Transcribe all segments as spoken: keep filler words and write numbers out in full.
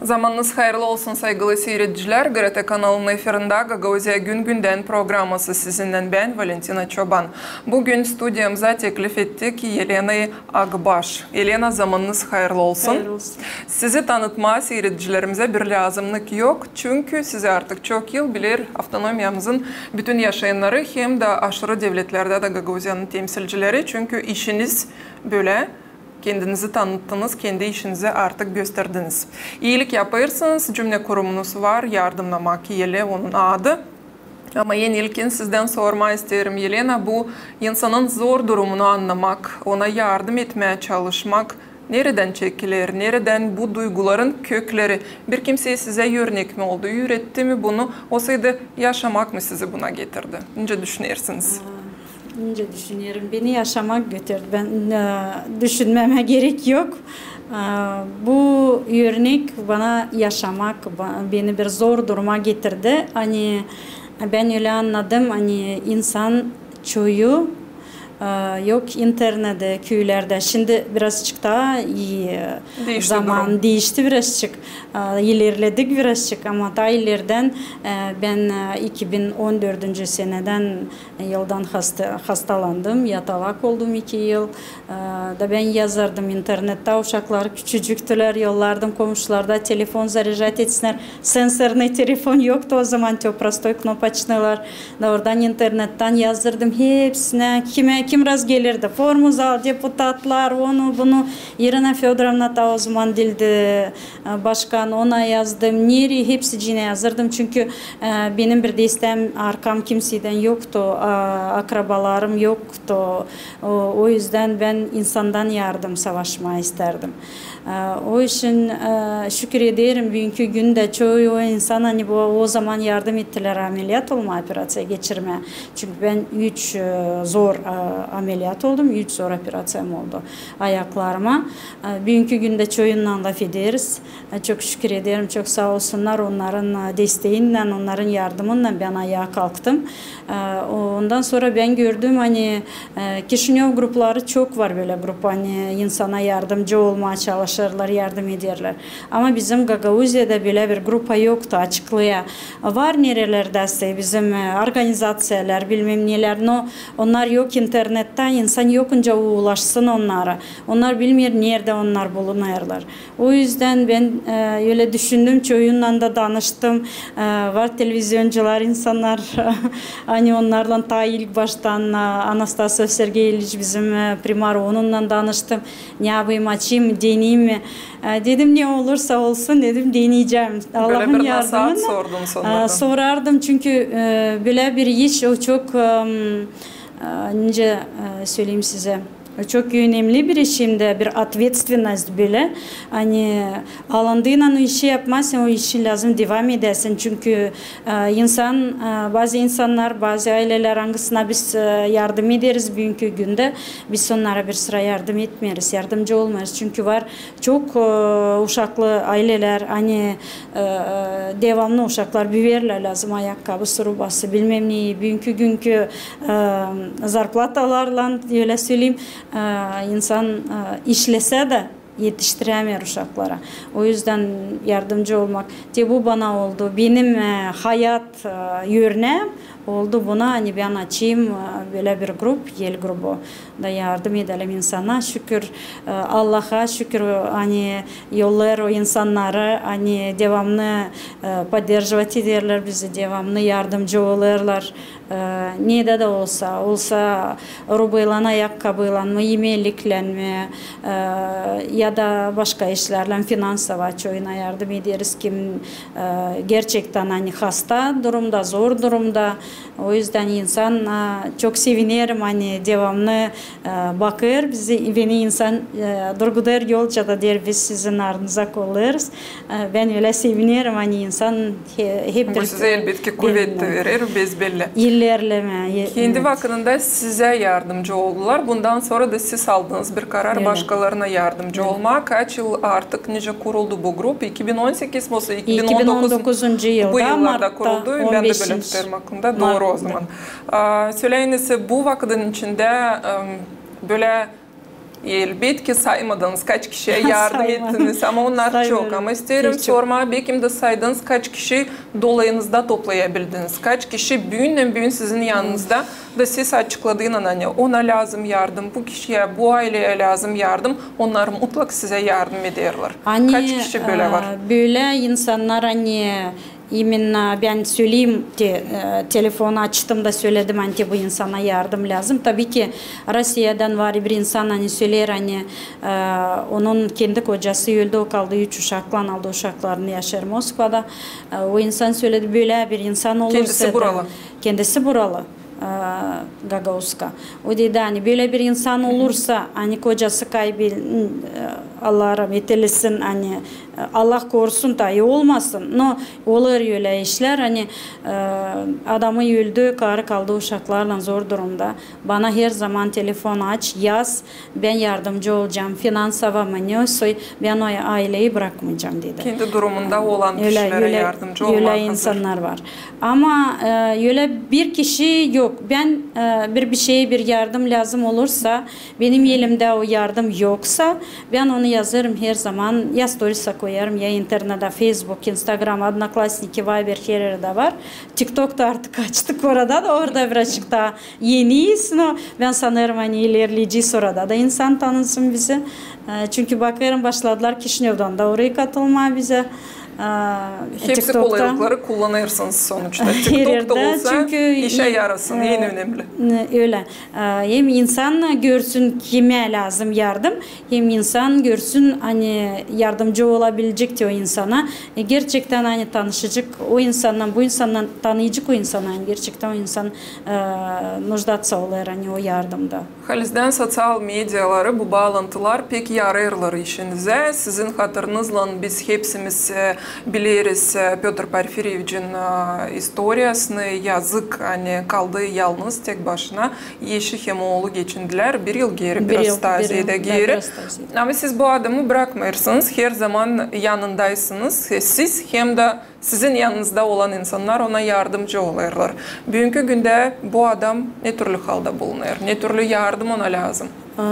Zamanınız hayırlı olsun, saygılı siiredicilär. GRT kanalının efirindä "Gagauziya gün-gündän" programması. Sizinnän bän, Valentina Çoban. Bu gün studiyamıza teklif ettik Elenayı Akbaş. Elena, zamanınız hayırlı olsun. Hayırlı olsun. Sizi tanıtmaa siiredicilerimizä bir lääzımnık yok, çünkü sizi artık çok yıl biler avtonomiyamızın bütün yaşayannarı hem dä aşırı devletlerdä dä Gagauziyanın temsilcileri, çünkü işiniz bölä, kendinizi tanıttınız, kendi işinizi artık gösterdiniz. İilik yapêrsınız, cümlekurumunuz var, "Yardımnamak" yeli onun adı. Ama en ilkin sizdän sormaa isteerim, Elena, bu insanın zor durumunu annamak, ona yardım etmää çalışmak neredän çekiler, neredän bu duyguların kökleri? Bir kimsey sizä örnek mi oldu, üüretti mi bunu, osaydı yaşamak mı sizi buna getirdi? Nicä düşünersiniz? Aa, nicä düşünerim, beni yaşamak götürdü. Bän, e, düşünmämä gerek yok. Aa, bu örnek bana yaşamak, ba-, beni bir zor duruma getirdi. Ani bän ölä annadım, ani insan çoyu, e, yok internettä, küülerdä. Şindi birazçık taa ii, e, zaman diişti birazçık, e, ilerledik birazçık, ama taa ileridän, e, bän, e, iki bin on dördüncü senedän, e, yıldan hasta-, hastalandım, yatalak oldum iki yıl. E, da bän yazardım internettä, uşaklar küçücüktülär, yollardım komşularda telefon zarejat etsinnär. Sensornıy telefon yoktu o zaman, te prostoy knopaçnıylar. Da oradan internettän yazardım hepsinä, kimä, kim rast gelirdi. Formuzal, deputatlar, onu, bunu. İrina Födorovna taa o zaman diildi, e, başkan, ona yazdım. Nereyi, hepsiciinä yazardım, çünkü, e, benim bir dä istäm, arkam kimseydän yoktu, a, akrabalarım yoktu. O, o üzdän bän insandan yardım savaşmaa istärdim. E, o için, e, şükür ederim, büünkü gündä çoyu o insan, ani bu, o zaman yardım ettilär ameliyat olmaa, operaţiya geçirmää. Çünkü bän üç, e, zor, e, ameliyat oldum, üç zor operaţiyam oldu ayaklarıma. E, büünkü gündä çoyunnan lafederiz. E, çok şükür ederim, çok saa olsunnar, onnarın, e, desteginnän, onnarın yardımınnan bän ayaa kalktım. E, ondan sora bän gördüm, ani, e, Kişinöv grupları çok var, bölä grupa, ani insana yardımcı olmaa çalışêrlar, yardım ederlär. Ama bizim Gagauziyada bölä bir grupa yoktu, açıklaya. Var nerelerdäsä bizim, e, organizaţiyalar, bilmäm nelär, no onnar yok internettä, insan yokunca ulaşsın onnara. Onnar bilmeer, neredä onnar bulunêrlar. O üzdän bän, e, ölä düşündüm, çoyunnan da danıştım. E, var televizioncular, insannar, ani onnarlan taa ilk baştan, e, Anastasov Sergey İliç bizim, e, primar, onunnan danıştım. Ne yapayım, açayım mı, deneyim mi? E, dedim, ne olursa olsun, dedim, deneyecäm. Allahın yardımınnan. Bölä bir nasaat sordun sonnardan. E, sorardım, çünkü, e, bölä bir iş, o çok, e, m, e, nicä, e, söleyim sizä. Çok önemli bir iş, hem dä bir ответственность bölä. Ani alındıynan o işi yapmazsan, o işi lääzım devam edäsin. Çünkü, e, insan, e, bazı insannar, bazı aylelär, angısına biz, e, yardım ederiz büünkü gündä, biz onnara bir sıra yardım etmeeriz, yardımcı olmêêrız. Çünkü var çok, e, uşaklı aylelär, ani, e, devamlı uşaklar büyerlär, lääzım ayakkabısı, rubası, bilmäm ne, büünkü günkü, e, zarplatalarlan, ölä söleyim, e, insan, e, işlesä dä etiştirämeer uşaklara. O üzdän yardımcı olmak. Te bu bana oldu. Benim, e, hayat, e, örnäm oldu buna, ani bän açayım, e, bölä bir grup, Yel grubu. Da yardım edelim insana. Şükür, e, Allaha şükür, ani yollêêr o insannarı, ani devamlı, e, поддерживать ederlär bizi, devamlı yardımcı olêrlar. E, nedä dä olsa, olsa rubaylan, ayakkabıylan mı, imeeliklän mi, e, ya da başka işlerlän, финансово çoyuna yardım ederiz, kim, e, gerçektän, ani hasta durumda, zor durumda. O üzdän insan, e, çok sevinerim, ani devamlı, e, bakêr bizi, beni insan, e, durgudêr yolca da deer, biz sizin ardınıza kollêêrız. E, bän ölä sevinerim, ani insan he-, hep... Bu sizä elbetki kuvet verer, besbelli. İlerlemää. Kendi vakıdında sizä yardımcı oldular. Bundan sora da siz aldınız bir karar başkalarına yardımcı olmaa. Kaç yıl artık, nicä kuruldu bu grup? İki bin on sekiz mi, osa iki bin on dokuz? İki bin on dokuzuncu yılda, bu yıllarda kuruldu. Bän dä bölä tutarım aklımda. Dooru o zaman. A, söläyin, bu vakıdın içindä, em, bölä Elbetki, saymadınız, kaç kişiyä yardım ettiniz, ama onnar çok. Ama isteerim sormaa, bekim dä saydınız, kaç kişi dolayınızda toplayabildiniz, kaç kişi büünnän-büün sizin yanınızda da siz açıkladıynan, ani ona lääzım yardım, bu kişiyä, bu ayleyä lääzım yardım, onnar mutlak sizä yardım ederlär. Kaç kişi bölä var? Bölä insannar, ani imenna bän söleyim, te, e, telefon açtım da söledim, ani te bu insana yardım lääzım. Tabii ki, Rossiyadan var bir insan, ani söleer, ani, e, onun kendi kocası öldü, o kaldı üç uşaklan, aldı uşaklarını, yaşêêr Moskvada. E, o insan söledi, bölä bir insan olursa... Kendisi buralı. Kendisi buralı, e, gagauska. O dedi, ani bölä bir insan olursa, ani kocası kaybol-, e, Allah rahmet eylesin, ani, e, Allah korusun, taa olmasın. No, olêr ölä işlär, ani, e, adamı öldü, karı kaldı uşaklarlan zor durumda. Bana her zaman telefon aç, yaz, bän yardımcı olacam, finansova mı, ne soy, bän o ayleyi brakmayacam, dedi. Kendi durumunda olan kişilerä yardımcı olmaa hazır. Ölä insannar var. Ama, e, ölä bir kişi yok. Bän, e, bir, bir şey, bir yardım lääzım olursa, benim elimdä o yardım yoksa, bän onu yazêrım her zaman, ya storisə koyêrım, ya internettä, Facebook, Instagram, Odnoklassniki, Viber, her erdä var. TikTok da artık açtık, orada da, orada birazcık taa eniyiz, no bän sanêrım, ani ilerleyecez, orada da insan tanısın bizi. E, çünkü bakêrım, başladılar Kişinövdan da orayı katılmaa bizä. E, hepsi TikTokta. Kolaylıkları kullanêrsınız sonuçta. TikTok da olsa, işä yarasın, en önemli. E, ölä. E, hem insan görsün, kimä lääzım yardım, hem insan görsün, ani yardımcı olabilecek te o insana. E, gerçektän, ani tanışacek o insannan, bu insannan, tanıyacek o insanı, ani gerçektän o insan, e, нуждаться olêr, ani o yardımda. Halizdän soţial mediaları, bu baalantılar pek yarêêrlar işinizä. Sizin hatırınızlan biz hepsimiz, e, bileriz, e, Pötr Porfiryeviçin, e, istoriyasını, yazık, ani kaldı yalnız, tek başına. Eşi hem oolu geçindilär bir yıl geeri, bir yıl, biraz taa zeedä geeri. Ama siz bu adamı brakmêêrsınız, her zaman yanındaysınız. Siz hem dä sizin yanınızda olan insannar ona yardımcı olêrlar. Büünkü gündä bu adam ne türlü halda bulunêr, ne türlü yardım ona lääzım? A,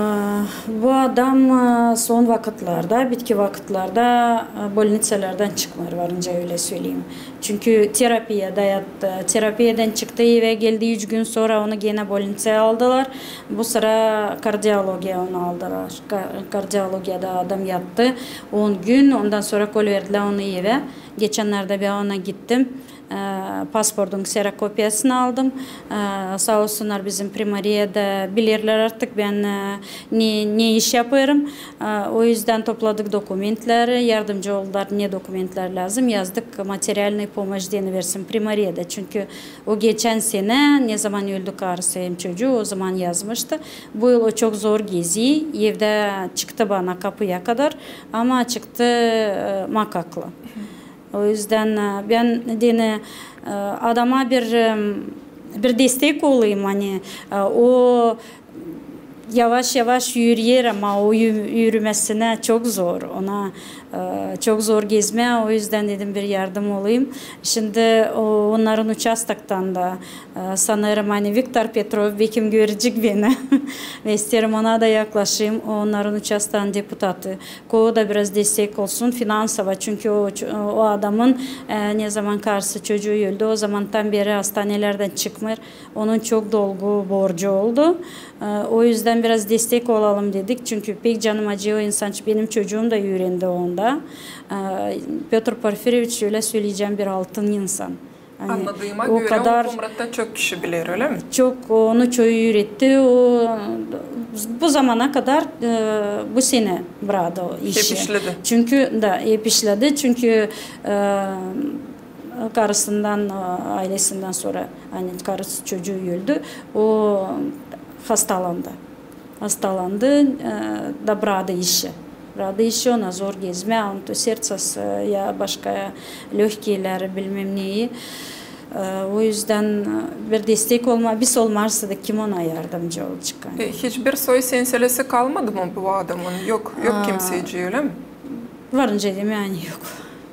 bu adam, a, son vakıtlarda, bitki vakıtlarda, a, bolniţalardan çıkmêêr, varınca ölä söleyim. Çünkü terapiyada yattı. Terapiyadän çıktı, evä geldi, üç gün sora onu genä bolniţaya aldılar. Bu sıra kardiologiya onu aldılar. Ka-, kardiologiyada adam yattı on gün, ondan sora koliverdilär onu evä. Geçennerdä bän ona gittim. E, pasportun kserokopiyasını aldım. E, saa olsunnar bizim primariyada bilerlär artık bän, e, ne, ne iş yapêrım. E, o üzdän topladık dokumentleri, yardımcı oldular, ne dokumentlär lääzım. Yazdık materialnıy pomoş deyni versin primariyada. Çünkü o geçän senä, ne zaman öldü karısı hem çocuu, o zaman yazmıştı. Bu yıl o çok zor gezi, evdä çıktı bana kapıya kadar, ama çıktı, e, makaklı. O üzdän, e, bän deyni, e, adama bir, e, bir destek olayım, ani, e, o yavaş-yavaş üüreyer, ama o ü-, üüremesinä çok zor. Ona, e, çok zor gezmää, o üzdän dedim, bir yardım olayım. Şindi o, onnarın uçastoktan da, e, sanêrım, ani Viktor Petrov bekim görecek beni. Ve isteerim ona da yaklaşayım, o onnarın uçastokunun deputatı. Ko da biraz destek olsun finansova, çünkü o, o adamın, e, ne zaman karısı, çocuğu öldü, o zamandan beri hastanelerdän çıkmêêr. Onun çok dolgu borcu oldu. E, o üzdän biraz destek olalım dedik, çünkü pek canım acıêr o insan, benim çocuum da üürendi onda. E, Pötr Porfiryeviç, ölä söleyecäm, bir altın insan. Ani annadığıma görä, o kadar o komratta çok kişi biler, ölä mi? Çok, onu çok üüretti. O bu zamana kadar, e, bu senä bradı o işi. Hep işledi. Çünkü, da, hep işledi. Çünkü, e, karısından, e, aylesindän sora, ani karısı, çocuğu öldü, o hastalandı. Hastalandı, e, da bradı işi. Bradı işi, ona zor gezmää, он то сердце, e, ya başka, лёгкийлär, bilmäm neyi. E, o üzdän, e, bir destek olma, biz olmarsa da kim ona yardımcı olacek, ani? E, hiçbir soy silsilesi kalmadı mı bu adamın? Yok, yok kimsecii, ölä mi? Varınca demää, ani yok.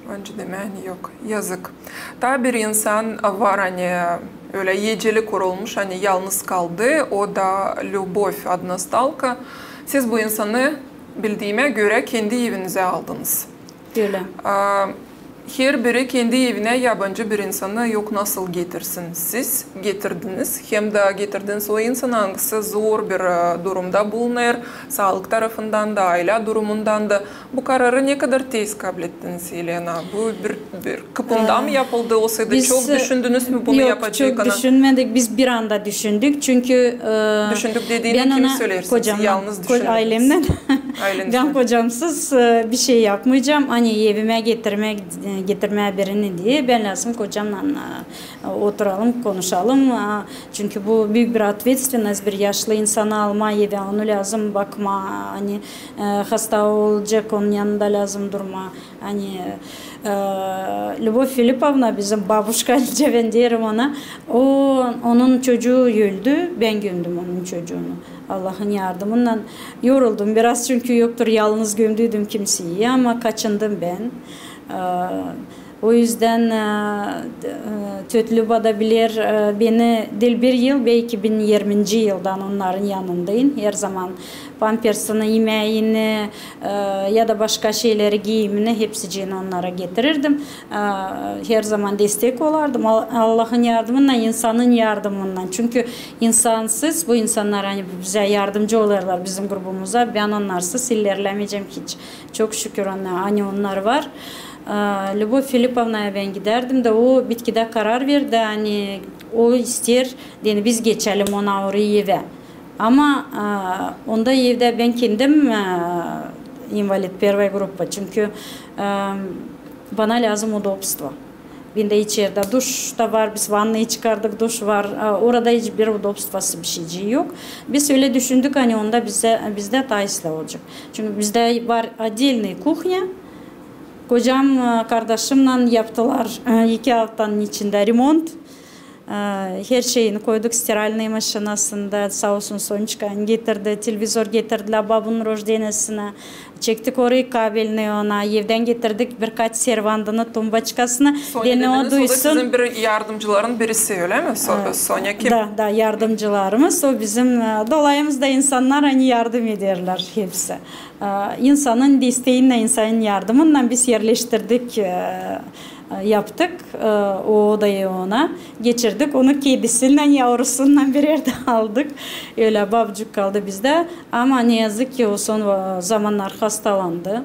Varınca demää, ani yok. Yazık. Taa bir insan var, ani ölä ecelik urulmuş, ani yalnız kaldı. O da Любовь Односталка. Siz bu insanı, bildiimä görä, kendi evinizä aldınız. Ölä. Herbiri kendi evinä yabancı bir insanı yok nasıl getirsin. Siz getirdiniz, hem dä getirdiniz o insanı, angısı zor bir durumda bulunêr, saalık tarafından da, aylä durumundan da. Bu kararı ne kadar tez kabul ettiniz, Elena? Bu bir, bir kıpındam mı yapıldı, olsaydı çok düşündünüz mü bunu yapacak? Yok, çok düşünmedik. Biz bir anda düşündük, çünkü... Düşündük dediinä kimi söleersiniz? Yalnız düşündünüz. Ailemnän. Bän kocamsız bir şey yapmayacam. Ani evimä getirmää birini deyni, bän lääzım kocamnan oturalım, konuşalım. Çünkü bu büük bir ответственность, bir yaşlı insanı almaa evä, onu lääzım bakmaa, ani hasta olacek, onun yanında lääzım durmaa. Ani Lübov Filipovna, bizim babuşka, nicä bän deerim ona, o, onun çocuu öldü, bän gömdüm onun çocuunu. Allahın yardımınnan yoruldum biraz, çünkü yoktur, yalnız gömdüydüm kimseyi, ama kaçındım bän. O üzdän tö-, Lüba da biler beni, diil bir yıl, bän iki bin irminci yıldan onnarın yanındayım. Herzaman pampersini, imeeini ya da başka şeyleri, giiyimini, hepsicini onnara getirirdim. Herzaman destek olardım. Allahın yardımınnan, insanın yardımınnan. Çünkü insansız, bu insannar, ani bizä yardımcı olêrlar, bizim grubumuza, bän onnarsız ilerlämeyecäm hiç. Çok şükür ona, ani onnar var. Lübov Filipovnaya bän gidärdim da, o bitkidä karar verdi, ani o isteer, deyni, biz geçelim ona orayı evä. Ama onda evdä bän kendim инвалид первой группы, çünkü bana lääzım удобство. Bendä içerdä duş ta var, biz vannayı çıkardık, duş var. Orada hiçbir удобствоsı, bir şeycii yok. Biz ölä düşündük, ani onda bizdä, bizdä taa islää olacek. Çünkü bizdä var отдельный кухня. Kocam kardaşımnan yaptılar iki aftanın içindä remont. Her şeyini koyduk стиральный maşinasında, saa olsun Sonçka getirdi, televizor getirdilär babunun рождениесinä. Çektik orayı кабельный ona, evdän getirdik birkaç servandını, tumbaçkasını. Deyni, o duysun. Sonya dediniz, o da sizin bir yardımcıların birisi, ölä mi? Sonya kim? Da, da, yardımcılarımız. O bizim dolayımızda insannar, ani yardım ederlär hepsi. İnsanın desteginnän, insanın yardımınnan biz erleştirdik, yaptık o odayı ona. Geçirdik onu kedisinnän, yavrusunnan bir erdä aldık. Ölä babucuk kaldı bizdä. Ama ne yazık ki, o son zamannar hastalandı.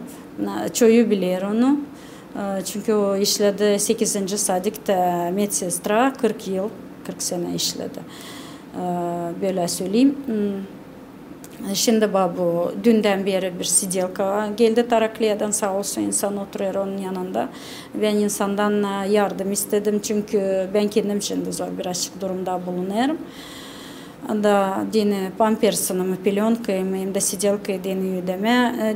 Çoyu biler onu. Çünkü o işledi sekizinci sadiktä medsestra, kırk yıl, kırk senä işledi. Bölä söleyim. Şindi babu dündän beri bir sidelka geldi Tarakliyadan, saa olsun, insan oturêr onun yanında. Bän insandan yardım istedim, çünkü bän kendim şindi zor birazçık durumda bulunêrım. Da deyni pampersini mi, pelönkayı mı, hem dä sidelkayı deyni ödemää.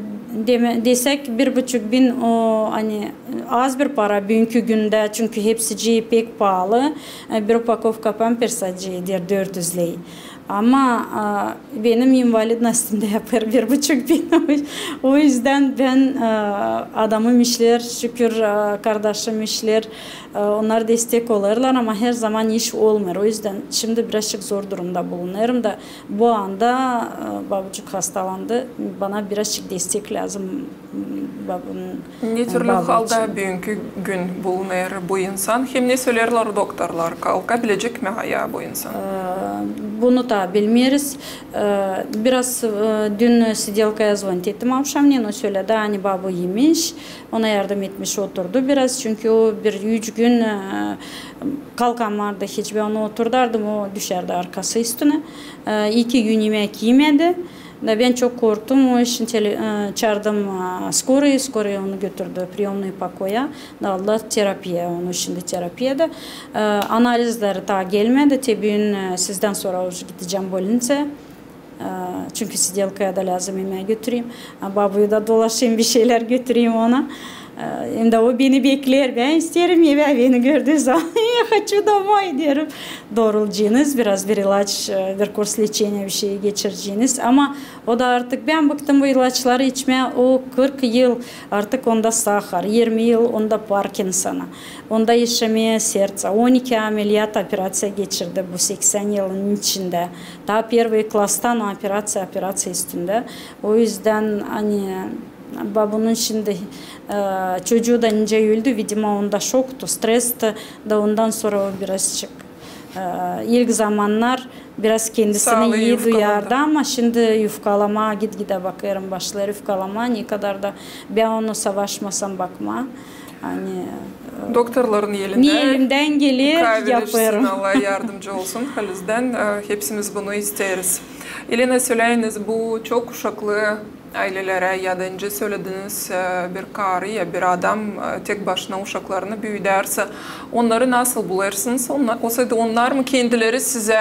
Desäk, bir buçuk bin, o, ani az bir para büünkü gündä, çünkü hepsicii pek paalı. Bir upakovka pampersa eder dört üz ley. Ama benim инвалидностьтам da yapêr bir buçuk bin. O üzdän bän, adamım işleer, şükür, kardaşım işleer, onnar destek olêrlar, ama her zaman iş olmêêr. O üzdän şindi birazçık zor durumda bulunêrım da, bu anda babucuk hastalandı, bana birazçık destek lääzım. Ne türlü halda büünkü gün bulunêr bu insan? Hem ne söleerlär doktorlar, kalkabilecek mi ayaa bu insan? Bunu da bilmeeriz. Biraz dün sidelkaya zvonit ettim avşamnen, o söledi, ani babu imiş, ona yardım etmiş oturdu biraz, çünkü o bir üç gün kalkamardı hiç. Bän onu oturdardım, o düşärdi arkası üstünä. İki gün imäk imedi. Da bän çok korktum, o için çaardım скорую, скорая onu götürdü приёмный покоя. Da aldılar terapiya onu, şindi terapiyada. Analizleri taa gelmedi, te büün sizdän sora уже gidecäm bolnicaya. Çünkü sidelkaya da lääzım imää götüreyim. Babuyu da dolaşayım, bir şeylär götüreyim ona. Hem dä o beni bekleer, bän isteerim evä, beni gördüü zaman. "Хочу домой" deerim. Doorulayceniz, biraz bir ilaç, e, bir kurs leçeniya, bir şey geçireceniz. Ama o da artık, bän bıktım bu ilaçları içmää. O kırk yıl artık onda sahar, irmi yıl onda Parkinsona, onda işemää sertsa. On iki ameliyat, operaţiya geçirdi bu seksän yılın içindä. Taa первый klastan operaţiya, operaţiya üstündä. O üzdän, ani, ba, bunun şindi, e, çocuu da nicä öldü, видимо, onda şoktu, stresti, da ondan sora o birazçık, e, ilk zamannar biraz kendisini ii duyardı, ama şindi yufkalamaa, git-gidä bakêrım, başlêêr yufkalamaa, ne kadar da bän onu savaşmasam bakmaa. Ani, e, doktorların elindä, ne elimdän geler, yapêrım. Allah yardımcı olsun, halizdän, e, hepsimiz bunu isteeriz. Elena, söleyiniz, bu çok uşaklı aylelerä, ya da nicä sölediniz, e, bir karı ya bir adam, e, tek başına uşaklarını büüdärse, onnarı nasıl bulêrsınız? Onnar, olsaydı, onnar mı kendileri sizä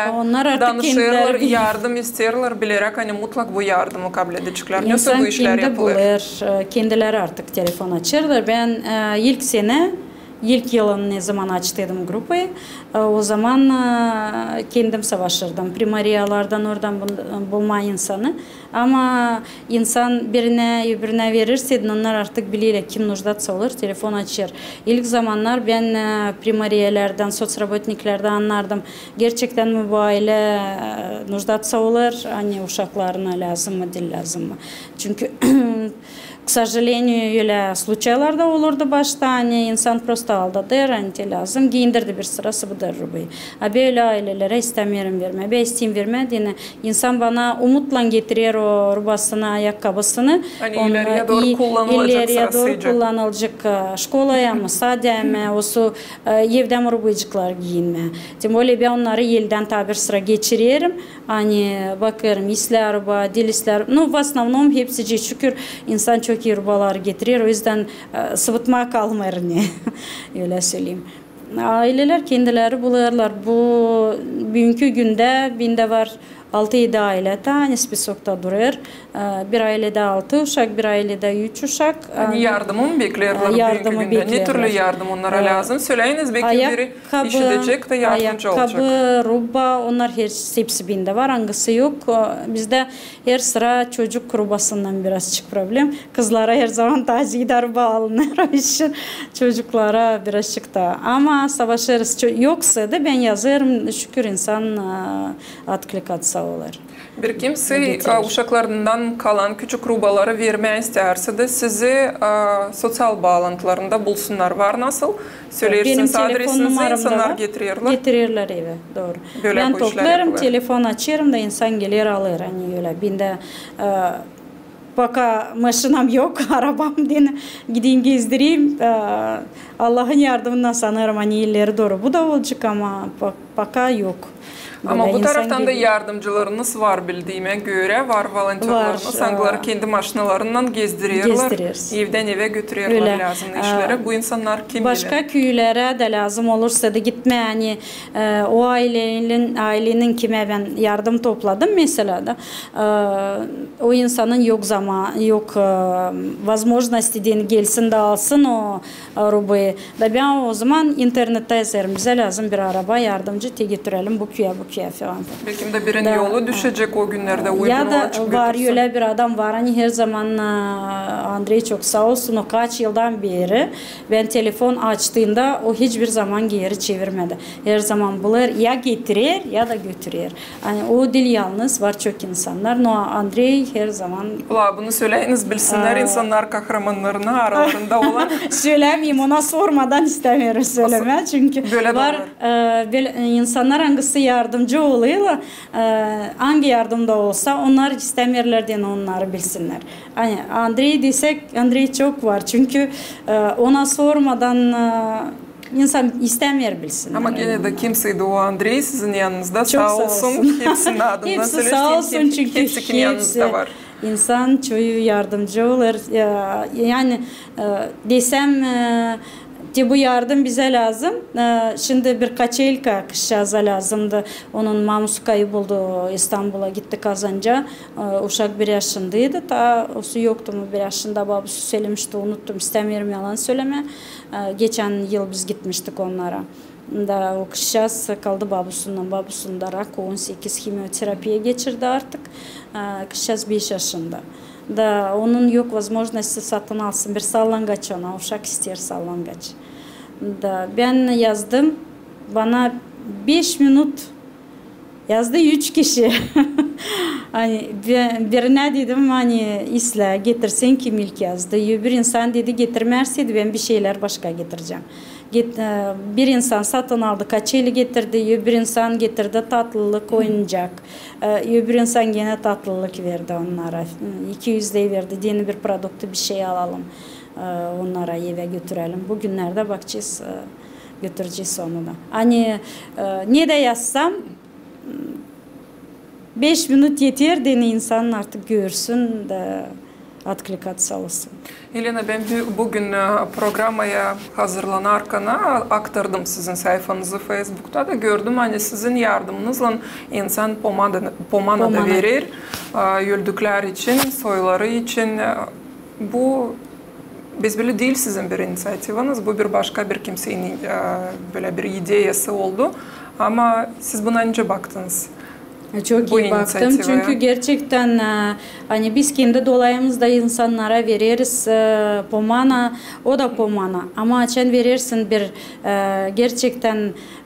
danışêrlar, yardım isteerlär, bileräk, ani mutlak bu yardımı kabledeceklär? Nasıl bu işlär yapılêr? İnsan kendi bulêr, e, kendileri artık telefon açêrlar. Bän, e, ilk senä, ilk yılın ne zaman açtıydım grupayı, e, o zaman, e, kendim savaşırdım. Primariyalardan, oradan bun-, bulmaa insanı. Ama insan birinä, öbürünä verirseydin, onnar artık bilerlär, kim нуждаться olêr, telefon açêr. İlk zamannar bän, e, primariyelerdän, socraботниклerdän annardım, gerçektän mi bu aylä, e, нуждаться olêr, ani uşaklarına lääzım mı, diil lääzım mı. Çünkü, к сожалению, ölä случайlar da olurdu başta, ani insan просто aldadêr, ani te lääzım, giindirdi bir sıra sıbıdêr rubayı. A bän ölä aylelerä istämeerim vermää. Bän isteerim vermää deyni, insan bana umutlan getirer o rubasını, ayakkabısını. Ani ileriya dooru kullanılacek, e, şkolaya mı, sadä mı, osu, e, evdä mi rubaycıklar giinmää. Tim bolее bän onnarı eldän taa bir sıra geçirerim. Ani bakêrım, islää ruba, diil islää ruba. Ну, в основном hepsicii, şükür, insan çok ii rubaları getirer. O üzdän, e, sıbıtmaa kalmêêr, ne, ölä söleyim. Aylelär kendileri bulêrlar. Bu büünkü gündä bendä var altı-edi aylä, taa, ani spisokta durêr. E, bir ayledä altı uşak, bir ayledä üç uşak. Ani yardımı mı bekleerlär büünkü gündä? Ne türlü yardım onnara lääzım? Söleyiniz, beki biri işidecek dä yardımcı olacek. Ayakkabı, ruba, onnar hepsi bendä var, angısı yok. E, bizdä her sıra çocuk rubasından birazçık problem. Kızlara her zaman taa ziyda ruba alınêr, o için çocuklara birazçık taa. Ama savaşêrız. Yoksa da bän yazêrım, şükür, insan, e, откликаться olêr. Bir kimsey, e, uşaklarından kalan küçük rubaları vermää isteerse dä sizi, e, soţial baalantılarında bulsunnar. Var nasıl? Söleersiniz adresinizi, insannar getirerlär. Getirerlär evä, dooru. Bän toplêêrım, telefon açêrım da insan geler alêr, ani ölä. Bendä, e, пока maşinam yok, arabam deyni, gideyim gezdireyim. E, Allahın yardımınnan sanêrım, ani ileri dooru bu da olacek, ama po-, пока yok. Ama bu taraftan da yardımcılarınız var, bildiimä görä, var volontörlarınız, angıları kendi maşinalarınnan gezdirerlär, evdän evä götürerlär lääzımnı işleri. Bu insannar kim biler? Başka küülerä dä lääzım olursa da gitmää, ani, e, o aylenin, aylenin kimä bän yardım topladım, meselä, da, e, o insanın yok zama-, yok, e, возможности deyni gelsin da alsın o rubayı. Da bän o zaman internettä yazêrım, bizä lääzım bir araba yardımcı, te götürelim bu küüyä, bu küüyä falan. Bekim dä birinin yolu düşecek o günnerdä, uygun olacek. Ya da var ölä bir adam var, ani her zaman, e, Andrey çok saa olsun, o kaç yıldan beri bän telefon açtığımda o hiçbir zaman geeri çevirmedi. Her zaman bulêr, ya getirer, ya da götürer. Ani o diil yalnız, var çok insannar, no Andrey her zaman. Ola, bunu söleyiniz, bilsinnär insannar kahramanlarını, aralarında olan. Sölämeyim, ona sormadan istämeerim sölemää, çünkü var, e, bölä, e, insannar, angısı yardımcı olêrlar, e, angı yardım da olsa, onnar istämeerlär deyni onnarı bilsinnär. Ani Andrey desäk, Andrey çok var, çünkü, e, ona sormadan, e, İnsan istämeer bilsin. Ama genä dä kimsey dä o Andrey sizin yanınızda. Saa olsun. Hepsinin adından söleyim, çünkü hepsi kim yanınızda var. İnsan çoyu yardımcı olêr. Yani, e, desem, e, Te bu yardım bizä lääzım. E, şindi bir kaçelka kızçaaza lääzımdı. Onun mamusu kayıp oldu, İstanbula gitti kazanca. E, uşak bir yaşındaydı, taa osu yoktu mu bir yaşında, babusu sölemişti, unuttum, istämeerim yalan sölemää. E, geçän yıl biz gitmiştik onnara. Da o kızçaaz kaldı babusunnan, babusunda rak, on sekiz himioterapiya geçirdi artık. E, kızçaaz beş yaşında. Da onun yok возможности satın alsın bir sallangaç ona, uşak isteer sallangaç. Da bän yazdım, bana beş minut yazdı üç kişi. Ani bi-, birinä dedim, ani islää, getirsin kim ilk yazdı. Öbür insan dedi, getirmärseydi, bän bir şeylär başka getircäm. Get-, e, bir insan satın aldı, kaçeli getirdi, öbür insan getirdi tatlılık, oyuncak. E, öbür insan genä tatlılık verdi onnara. İki üz ley verdi, deyni bir produktı, bir şey alalım, e, onnara evä götürelim. Bu günnerdä bakacez, e, götürecez onu da. Ani, e, ne dä yazsam, beş minut eter, deyni insan artık görsün da откликаться olsun. Elena, bän bü-, büün, e, programaya hazırlanarkan aktardım sizin sayfanızı Feysbukta da gördüm, ani sizin yardımınızlan insan pomana da, pomana da verer, e, öldüklär için, soyları için. E, bu, biz bilä, diil sizin bir iniţiativanız, bu bir başka bir kimseyin, e, bölä bir ideyası oldu. Ama siz buna nicä baktınız? Çok ii baktım, çünkü gerçektän, e, ani biz kendi dolayımızda insannara vereriz, e, pomana, o da pomana. Ama açan verersin bir, e, gerçektän,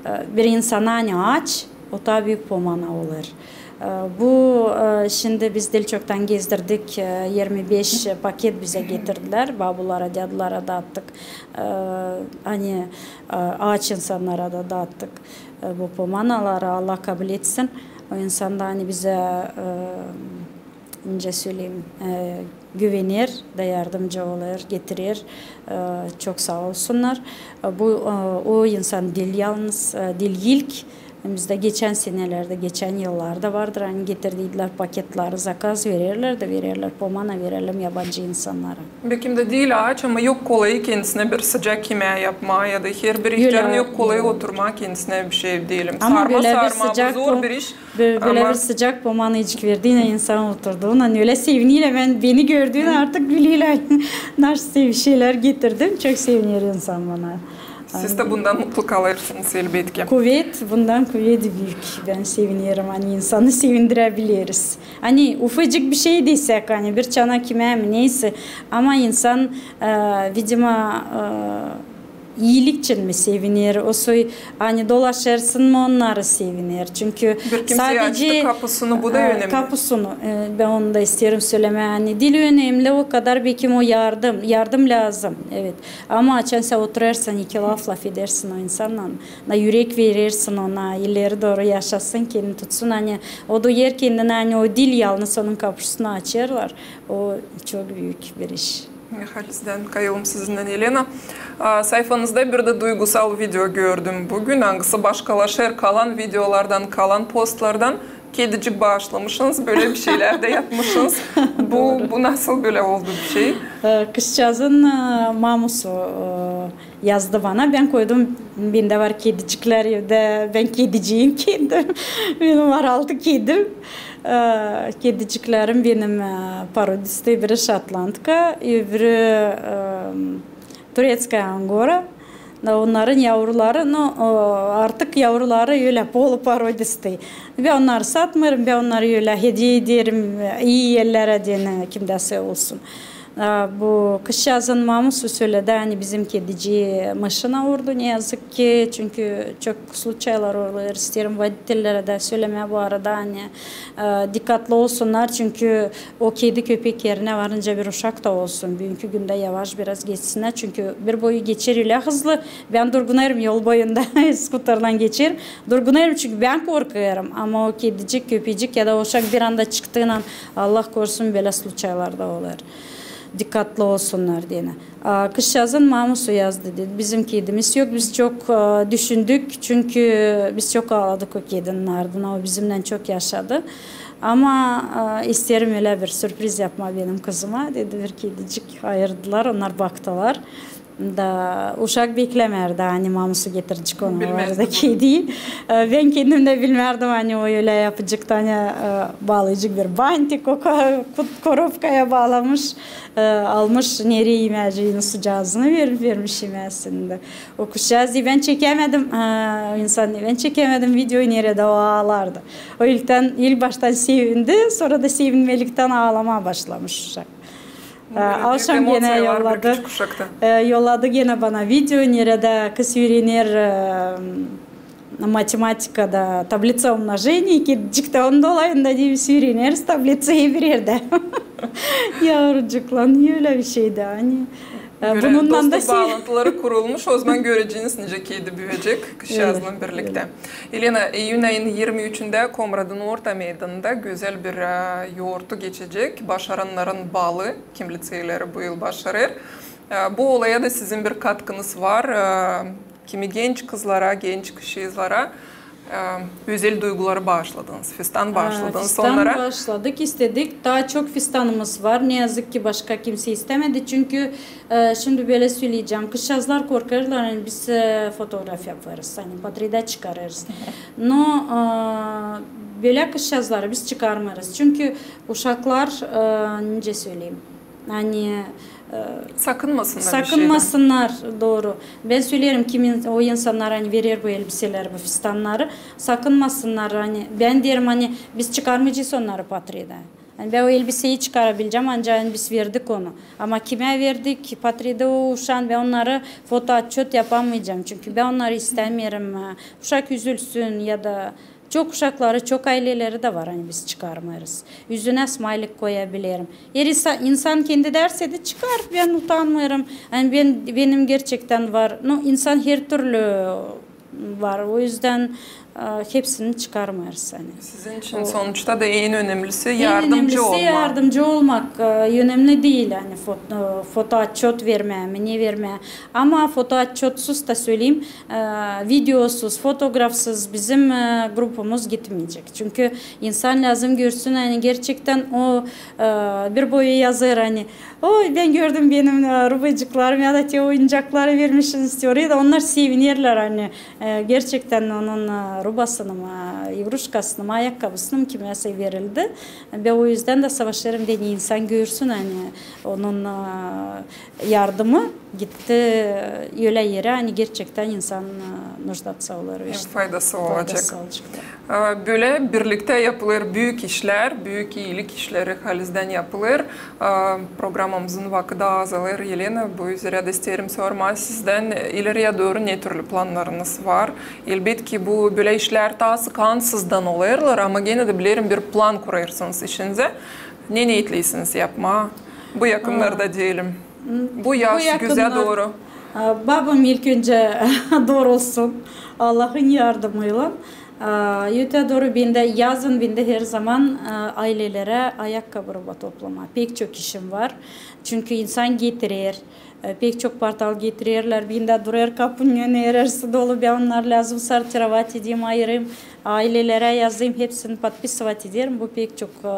e, bir insana, ani aaç, o taa büük pomana olêr. E, bu, e, şindi biz diil çoktan gezdirdik, e, irmi beş paket bizä getirdilär, babulara, dädulara daattık. E, ani, e, aaç insannara da daattık, e, bu pomanaları. Allah kabul etsin. O insan da, ani bizä, e, nicä söleyim, e, güvener da yardımcı olêr, getirer. E, çok saa olsunnar. E, bu, e, o insan diil yalnız, e, diil ilk. Bizdä geçän senelerdä, geçän yıllarda vardır, ani getirdilär paketleri, zakaz vererlär da vererlär, pomana verelim yabancı insannara. Bekim dä diil aaç, ama yok kolayı kendisinä bir sıcak imää yapmaa ya da herbir ihtärın yok kolayı oturmaa kendisinä bir şey, deyelim. Ama sarma, bölä bir sarma, sıcak bu zor bir iş. Bö-, bölä bir sıcak pomanacık verdiinä, insan oturduunnan ölä sevinirlär. Bän, beni gördüünä artık bilelär, nasıl sevişelär, getirdim. Çok seviner insan bana. Siz dä bundan mutlu kalêrsınız, elbetki. Kuvet, bundan kuvet büük. Bän sevinerim, ani insanı sevindirebileriz. Ani ufacık bir şey desäk, ani bir çanak imää mi, neysä. Ama insan, e, видимо, e, iilik için mi seviner, o soy, ani dolaşêrsın mı, onnarı seviner. Çünkü bir kimsey sadece açtı kapusunu, bu da, e, önemli. Kapusunu, e, bän onu da isteerim sölemää. Ani diil önemli o kadar, bekim o yardım, yardım lääzım, evet. Ama açan sä oturêrsın, iki laf lafedersin o insannan, da ürek verersin ona, ileri dooru yaşasın, kendini tutsun, ani o duyêr kendini, ani o diil yalnız onun kapusunu açêrlar, o çok büük bir iş. Halizdän kayalım sizinnän, Elena. A, sayfanızda bir dä duygusal video gördüm büün, angısı başkalaşêr kalan videolardan, kalan postlardan. Kedicik baaşlamışsınız, bölä bir şeylär dä yapmışsınız. Bu, bu nasıl bölä oldu bir şey? E, kızçaazın, e, mamusu, e, yazdı bana. Bän koydum, bendä var kediciklär evdä, bän kediciyim kendim. Benim var altı kedim. E, kediciklerim benim, e, породистые, biri şotlandka, öbürü, e, турецкая ангора. Da onnarın yavruları, no, o, artık yavruları ölä полупородистый. Bän onnarı satmêêrım, bän onnarı ölä hediye ederim, e, ii erlärä deyni, kimdä sä olsun. A, bu kızçaazın mamusu söledi, ani bizim kedicii maşina urdu, ne yazık ki, çünkü çok случайlar olêr, isteerim водительlerä dä sölemää bu arada, ani, e, dikkatlı olsunnar, çünkü o kedi köpek erinä varınca bir uşak da olsun, büünkü gündä yavaş biraz geçsinnär, çünkü bir boyu geçer ölä hızlı, bän durgunêrım yol boyunda, skuterlan geçerim, durgunêrım, çünkü bän korkêrım, ama o kedicik, köpecik ya da uşak bir anda çıktıınnan, Allah korusun, bölä случайlar da olêr. Dikkatlı olsunnar deyni. A, kızçaazın mamusu yazdı, dedi. Bizim kedimiz yok, biz çok, e, düşündük, çünkü biz çok aaladık o kedinin ardına, o bizimnän çok yaşadı. Ama, e, isteerim ölä bir sürpriz yapmaa benim kızıma, dedi, bir kedicik ayırdılar, onnar baktılar. Da uşak beklämärdi, ani mamusu getirecek ona, bilmäzdi da bunu. Kedi. E, bän kendim dä bilmärdim, ani o ölä yapacek, ani, e, baalayacek bir bantik, o ko-, ko-, korobkaya baalamış, e, almış, nereyi imäcek, sucaazına ver-, vermiş imäsin da. O kuşcaaz deyni bän çekämedim, e, insan deyni bän çekämedim videoyu, neredä o aalardı. O ilktän, ilk baştan sevindi, sora da sevinmeliktän aalamaa başlamış uşak. E, avşam genä yolladı, e, yolladı genä bana video, neredä kız üürener, e, matematikada tablitsa umnojeniya, kedicik dä, onun dolayında deyni biz üüreneriz tablitsayı bir erdä. Yavrucuklan, ölä bir şey dä, ani, e, bölä bununnan da dost baalantıları kurulmuş, ozaman göreceniz, nicä kedi büüyecek kuşcaazlan birliktä. Elena, iyün ayın irmi üçündä Komratın orta meydanında gözäl bir, e, yortu geçecek, başarannarın balı, kim liţeyleri bu yıl başarêr. E, bu olaya da sizin bir katkınız var. E, kimi genç kızlara, genç kızçaazlara, e, özel duyguları baaşladınız, fistan baaşladınız onnara. Fistan baaşladık, istedik. Taa çok fistanımız var. Ne yazık ki başka kimsey istämedi. Çünkü, e, şindi bölä söleyecäm. Kızçaazlar korkêrlar, ani biz, e, fotograf yapêrız, ani portredä çıkarêrız. No, e, bölä kızçaazları biz çıkarmêêrız. Çünkü uşaklar, e, nicä söleyim, ani, e, sakınmasınnar bir şeydän. Sakınmasınnar, dooru. Bän söleerim, kim in-, o insannar, ani verer bu elbiseleri, bu fistannarı, sakınmasınnar, ani bän deerim, ani biz çıkarmayacez onnarı portredä. Ani bän o elbiseyi çıkarabilecäm, ancak, ani biz verdik onu. Ama kimä verdik, portredä o uşaan, bän onnarı fotootçot yapamayacam, çünkü bän onnarı istämeerim, e, uşak üzülsün ya da Çok uşakları, çok ayleleri dä var, ani biz çıkarmêêrız. Üzünä smaylik koyabilerim. Eer insa-, insan kendi dersä dä çıkar, bän utanmêêrım. Ani bän, benim gerçektän var. No, insan hertürlü var. O üzdän, e, hepsini çıkarmêêrız, ani. Sizin için sonuçta da en önemlisi yardımcı olmaa. En önemlisi yardımcı olmak, e, önemli diil, ani fot-, e, fotootçot vermää mi, ne vermää. Ama fotootçotsuz da söleyim, e, videosuz, fotografsız bizim, e, grupamız gitmeyecek. Çünkü insan lääzım görsün, ani gerçektän o, e, bir boyu yazêr, ani, "Oy, bän gördüm, benim, e, rubaycıklarım ya da te oyuncakları vermişsiniz te oraya", da onnar sevinerlär, ani, e, gerçektän onun, e, rubasını mı, igruşkasını mı, ayakkabısını mı kimseyä verildi. Bän o üzdän dä savaşêrım, deyni insan görsün, ani onun, e, yardımı gitti ölä erä, ani gerçektän insan, e, нуждаться olêr. Hem faydası olacek. E, bölä birliktä yapılêr büük işlär, büük iilik işleri halizdän yapılêr. E, programamızın vakıdı azalêr, Elena, bu üzerä dä isteerim sormaa sizdän, e, ileriyä dooru ne türlü plannarınız var? Elbetki, bu bölä işlär taa sık ansızdan olêrlar, ama genä dä bilerim, bir plan kurêrsınız işinizä. Ne neetleysiniz yapmaa bu yakınnarda deyelim? Bu yaz, güzä dooru. A, babam ilk öncä doorulsun Allahın yardımıylan. A, ötää dooru bendä yazın, bendä herzaman, a, aylelerä ayakkabı ruba toplamaa. Pek çok işim var. Çünkü insan getirer, e, pek çok portal getirerlär, bendä durêr kapunun önü, erersi dolu, bän onnarı lääzım sortirovat edeyim, ayırayım. Aylelerä yazayım, hepsini podpisovat ederim. Bu pek çok, e,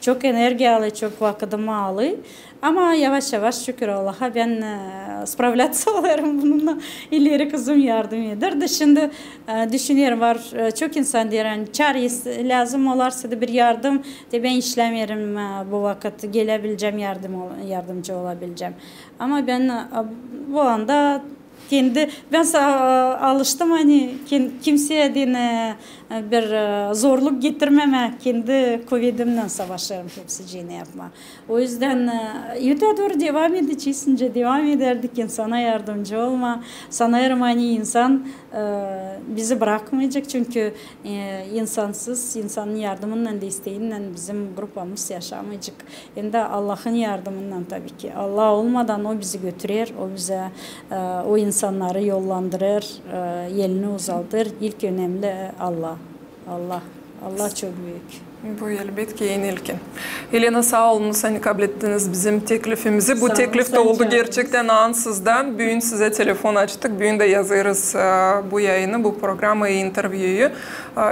çok energiya alêr, çok vakıdımı alêr. Ama yavaş-yavaş, şükür Allaha, bän, e, справляться olêrım bununnan. İleri kızım yardım eder. Da şindi, e, düşünerim, var, e, çok insan deer, ani çaresi lääzım olarsa da bir yardım, te bän işlämeerim, e, bu vakıt geläbilecäm, yardım ol-, yardımcı olabilecäm. Ama bän, e, bu anda kendi, bän sa-, alıştım, ani ken-, kimseyä deyni, e, bir, e, zorluk getirmemää, kendi kuvedimnän savaşêrım hepsicini yapmaa. O üzdän, e, ötää dooru devam edecez, nicä devam edärdik insana yardımcı olmaa. Sanêrım, ani insan, e, bizi brakmayacek, çünkü, e, insansız, insanın yardımınnan, desteginnän bizim grupamız yaşamayacek. Hem dä Allahın yardımınnan tabii ki. Allah olmadan o bizi götürer, o bizä, e, o insannarı yollandırêr, e, elini uzaldêr. İlk önemli Allah. Allah. Allah çok büük. Bu elbetki en ilkin. Elena, saa olunuz, ani kablettiniz bizim teklifimizi. Bu teklif dä oldu gerçektän ansızdan. Büün sizä telefon açtık, büün dä yazêrız, e, bu yayını, bu programayı, intervyuyu. E,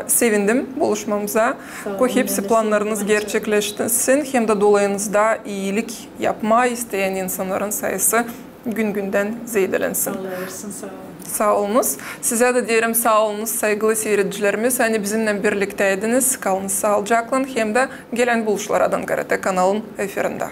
sevindim buluşmamıza. Ko hepsi plannarınız gerçekleşsin, hem dä dolayınızda iilik yapmaa isteyän insannarın sayısı gün-gündän zeedelensin. Allah versin, saa olun. Saa olunuz. Sizä dä deerim saa olunuz, saygılı siiredicilerimiz, ani bizimnän birliktäydiniz. Kalınız saalıcaklan, hem dä gelän buluşmalardan Karate kanalın efirindä.